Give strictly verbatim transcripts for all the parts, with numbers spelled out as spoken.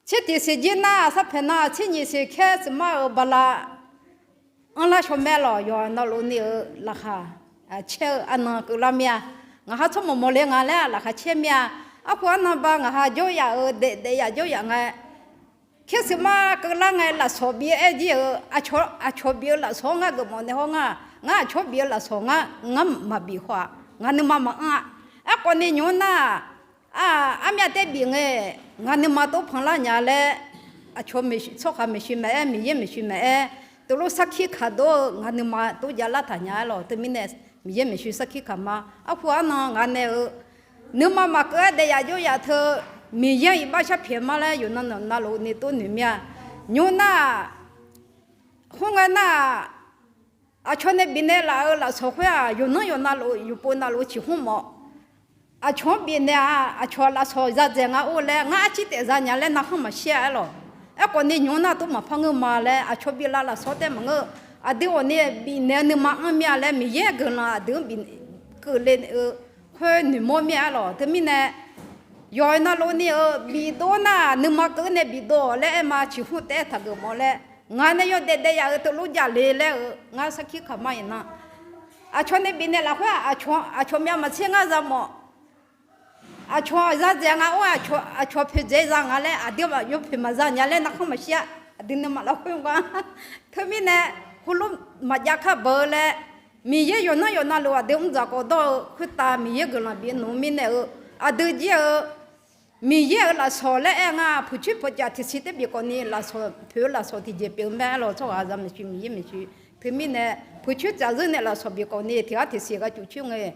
Tser tiq siq jir nar, sarpaeq nar tser nyiq siq khaer siq mar-euq bala anrlar shaw mae lawq. Yawqha navluf ni-euq laqkhaq caer-eu arnan keuvlar mir-a. Ngaq ha tsawrmawq mawqle nga laer laqkhaq caer mir-a. Arhu arnan ba ngaq ha jawryaf-euq daef daef yaf jawryaf ngae, khaer siq mar keuvlar ngae lafsawq bif-eu aer jir-euq, aqcawq bif-eu lafsawq-anr ngar geufmawf nae hawr ngar, ngar aqcawq bif-eu lafsawq ngar, ngar maqbif haw-aq. Ngaq nuima maqanr-a. Aerkhawf ni nymq-mr nar, armyav taer bif ngae, ngaq nuima tov panqlar nya laer, aqcawq tsawrhaq maeqshi maqaer, Miqyaer maeqshi maqaer, teulof sarkir kaq dov-eu ngaq nuima tov javlar taq nya-aer lawq. Teumirnae Miqyaer maeqshi sarkir kaq ma. Arhu arnan ngaq nae-euq nuima maqkeuv-aer daef yaf jawryaf teu, Miqyaer-anr iqbax sharpyaeq ma laer yawqnan navluf ni tov noeq mir-a. Nymq nar-aq, khoerngae nar-aq, aqcawq nae bifnaeq laf-euq lafsawq khoer-aq, yawqnan yawqnan navluf yawqpov navluf ciqhmr mawf. Aqcawq-anr bifnaeq-a, aqcawq lafsawq za dzaeq nga or laer, ngar arcir taef za nya laer narkhanr maqshir-a aer lawq. Aerkhawf ni nymq-mr nar tov maqpar ngeur ma laer, aqcawq biflaf lafsawq taef maqngeur. Aqdui ghawqni bifnaeq-eu nuima anr mir-a laer, Miqyaer guiqlanq aqdui-anr bif keuvle-eu khoer noeqmawr mir-a aer lawq. Teumirnae yawqha navluf ni-euq bifdov nar, nuima keuv nae bifdov-awq laer aer ma. Ciqhmr taef-aer taqgeuf mawf laer, ngaq nae yawdaef daef yaf-euq teulof javle laer-eu ngar sarkir kaq ma iqnan. Aqcawq nae bifnaeq lafkhoer-aq, aqcawq myav maqtser ngar za mawf. Aqcawq za dzaeq nga or, aqcawq poeqdzaeq za nga laer aqdui-aq yawpoeq maqza nya laer narkhanr maqshir-a. Aqdui nuima lafkhoer nga. Teumirnae heulof maqjav kar beu-eu laer, Miqyaer yawqnan yawqnan luf aqdui mr dzaq khawf dawr-eu khoertav Miqyaer guiqlanq bif nmr mirnae-eu, aqdui jir-eu Miqyaer-euq lafsawq laer aer nga. Puqcoer pawqcaf tiqsiq taer bif khawf ni lafsawq poeq-eu lafsawq tiqjeq pyeuf-eu mae aer lawq. Tsawrhaqzaq maeqshi Miqyaer maeqshi. Teumirnae puqcoer tsafzeur nae lafsawq bif khawf ni tiq ghaq tiqsiq ghaq cuf coer ngae,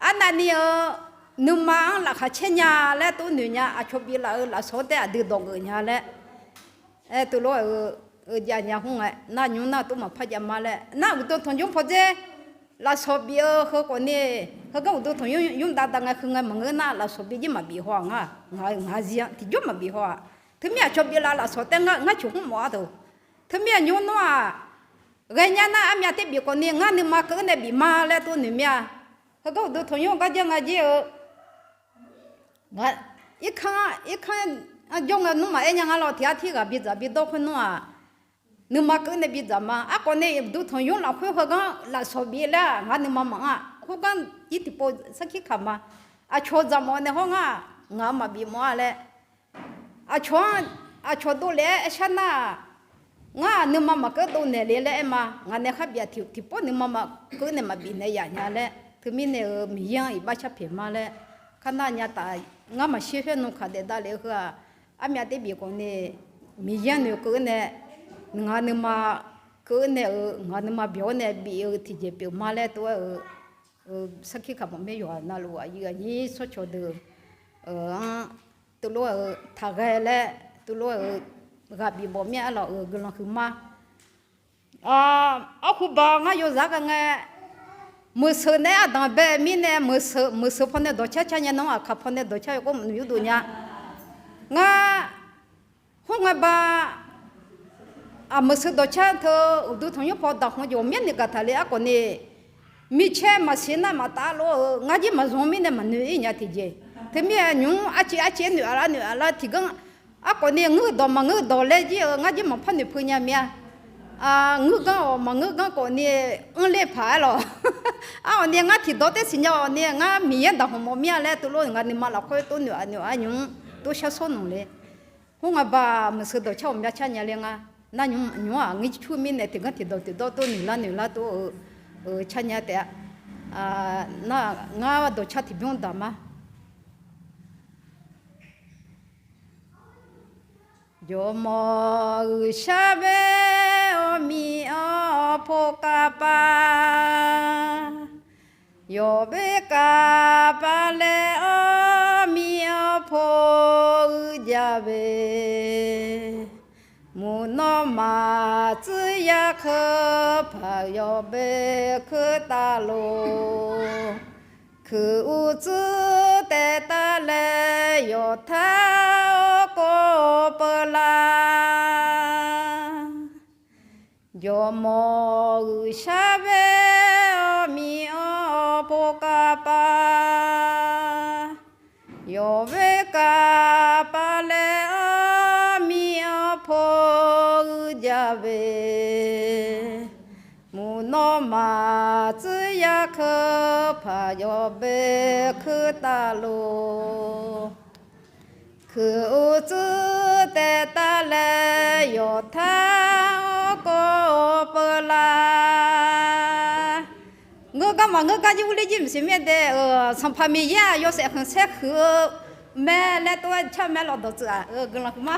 arnavni-eu nuima-anr laqkhaq caer nya laer tov noeq nya. Aqcawq biflaf-euq lafsawq-anr taer aqdui dawq geuf nya laer, aer teulof-eu jav nya khoerngae nar nymq-mr nar tov maqpar jav ma laer nar, uqduq tanqnymr pawdzer lafsawq bif-eu heu khawf ni, heugar uqduq tanqnymr nymr dav dav ngae heu ngae maqngeur nar lafsawq bif jir maqbif haw-aq. Ngar ngaq zir-anr tiqjawr maqbif haw-aq. Teumir aqcawq biflaf lafsawq taer ngar ngar ciqhmr mawf-a deuq. Teumirnae nymq-mr nar-aq, ghaenya nar armyav taer bif khawf ni ngar nuima keuv nae bif ma laer tov noeq mir-a. Heugar uqduq tanqnymr gar jar nga jir-eu, irkanr, irkanr jawr ngae nmr maqaer nya nga lawq. Tiq ghaq tirghaq bidzaq bidawr khoer nmr-aq, nuima keuv nae bidzaq ma. Aerkhawf ni uqduq tanqnymr lafkhoer heugar lafsawq bif laer-aq ngar nuima maqanr-a. Khoergar jir tiqpov sarkir kaq ma. Aqcawq dzaq mawf nae hawr ngar, ngaq-euq maqbif mawf-a laer. Aqcawq-anr, aqcawq dovlef-aer aershar nar-aq, ngar nuima maqkeuv dovnaeq le laer aer ma. Ngaq nae khar bif-aq tiqpov nuima maqkeuv nae maqbif naeq yaf nya laer, teumirnae-euq Miqyaer-anr iqbax sharpyaeq ma laer, kar nar nya taf. Ngar maqshir khoer nmr kaq daef davlef-eu heu-aq, armyav taer bif khawf ni, Miqyaer noeqkeuv nae, ngaq nuima keuv nae-euq ngaq nuima byawq-awr nae bif-eu tiqjeq pyeuf ma laer tov-aer-eu, sarkir kaq mawf mir yawqha navluf aqyuif aqnyir tsawrcawq deuq-anr teulof-eu taqghae laer, teulof-eu ghaq bif bawf mir-a lawq-euq guiqlanq huiqma. Arhu ba ngar yawzaq ghae ngae, meuqseuq nae ardanq bae mirnae meuqseuq, meuqseuq pawnae dawqcar car nya nar, aqkaq pawnae dawqcar yawkawr maqnmr yurdov nya. Ngar khoerngae ba, aq, meuqseuq dawqcar teu uqduq tanqnymr paw daqkhanq jeq ghawqmyanr ni gaqtaq le. Aerkhawf ni, micaer maqsiq nar maqtaf lof-eu ngar jir maqzanr mirnae maqnoeq-ir nya tiqjeq. Teumirnae nymq-mr arciv arciv-aer noeq-a lar noeq-a lar tiqganr, aerkhawf ni ngeur dawq maqngeur dawq laer jir-eu ngar jir maqpar noeqpeu nya mir-a. Ngeur ganr-awq maqngeur ganr khawf ni, anr ler paq-aer lawq. Arkhawf ni ngar tiqdawq taer siqnya-awq ni ngar Miqyaer daqkhanq mawf mir-a laer teulof ngaq nuima lafkhoer tov noeq-a noeq-a nymq-mr tov shar sawr nmq le. Khoerngae ba meuqseuq dawqcar ghawqmya car nya le nga. Nar nymq-mr-aq ngir cur mirnae tiqganr tiqdawq tiqdawq tov noeq lar noeq lar tov-eu car nya taef-a. Nar ngar dawqcar tiqbymr daq ma. Jawrmawq-euq sharbae-awr mir-awr pov kavpav, yawqbae kavpav laer-awr mir-awr pov-eu jav bae. Mqnawr maqtsuir yar keuv paq yawqbae keuv tavlof. Kuiq uqtsuir taev tavlaer yawqtar-awr kov peuv lar. Jawrmawq-euq sharbae-awr mir-awr pov kavpav, yawqbae kavpav laer-awr ve, muiqnawr maqtser yarkeuv paq yawf boe kuirtav luf. Kuiq uqtsuir taev tavlae yawqtar-awr kawv-eu peuvlar. Ngeur gar maqngeur gar jir urler jir maqsiq mirnae dae-euq Sanqpaq Miqyaer-aq yawshaef khanqsaer huiq-eu mae laer tov-aer car mae lawqdawq tsuif-aq guiqlanq huiqma.